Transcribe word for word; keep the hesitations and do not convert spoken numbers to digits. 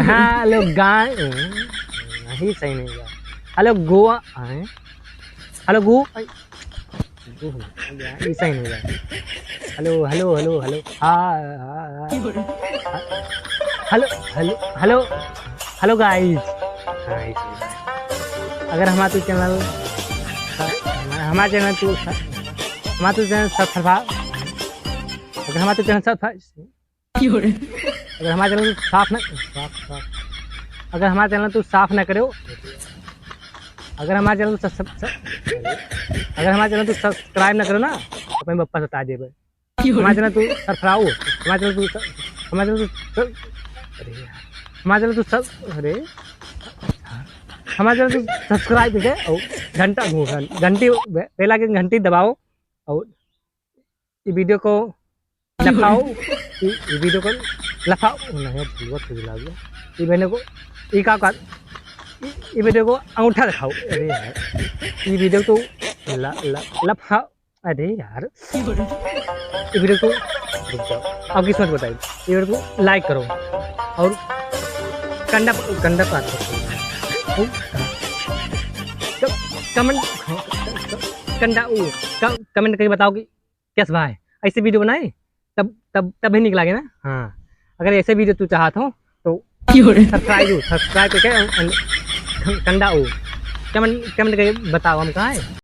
Hello guys, नहीं, सही नहीं हुआ। Hello गोवा, हैं? Hello गो, आई, गो हो गया, ये सही नहीं हुआ। Hello, hello, hello, hello, हाँ, हाँ, हाँ। Hello, hello, hello, hello guys। हाँ, ये सही है। अगर हमारा तू channel, हमारा channel तू, हमारा तू channel subscribe, अगर हमारा तू channel subscribe, अगर हमारा channel तू साफ न, साफ, साफ, अगर हमारा channel तू साफ न करो, अगर हमारा channel तू सस-, सस-, अगर हमारा channel तू subscribe न करो ना, तो अपने पप्पा से बता देबे। हमारा channel तू subscribe, हमारा channel तू स-, हमारा channel तू स-, अरे यार, हमारा channel तू सब, अरे, हमारा channel तू subscribe करके और घंटा घूम, घंटी, बे-, बेल आइकन घंटी दबाओ और ये video को लफाओ, ये, ये video को लफाओ, नहीं, भुलवा तो भुला गया। ये video को, ये का कर, ये, ये video को अंगूठा दिखाओ। अरे यार, ये video तो ल-, ल-, लफाओ। अरे यार, ये video को, रुक जाओ, अब की सोच बताइए, ये video को like करो और कंडा, कंडा पार करो। और क-, comment, कंडा, ओ, क-, comment करके बताओ कि कैसे भाई ऐसे video बनाए, तब, तब, तब ही निकला गया ना। हाँ, अगर ऐसे video तू चाहत हो तो subscribe, subscribe करके, अन-, अन-, कंडा ओ, comment, comment करके बताओ हम कहाँ है।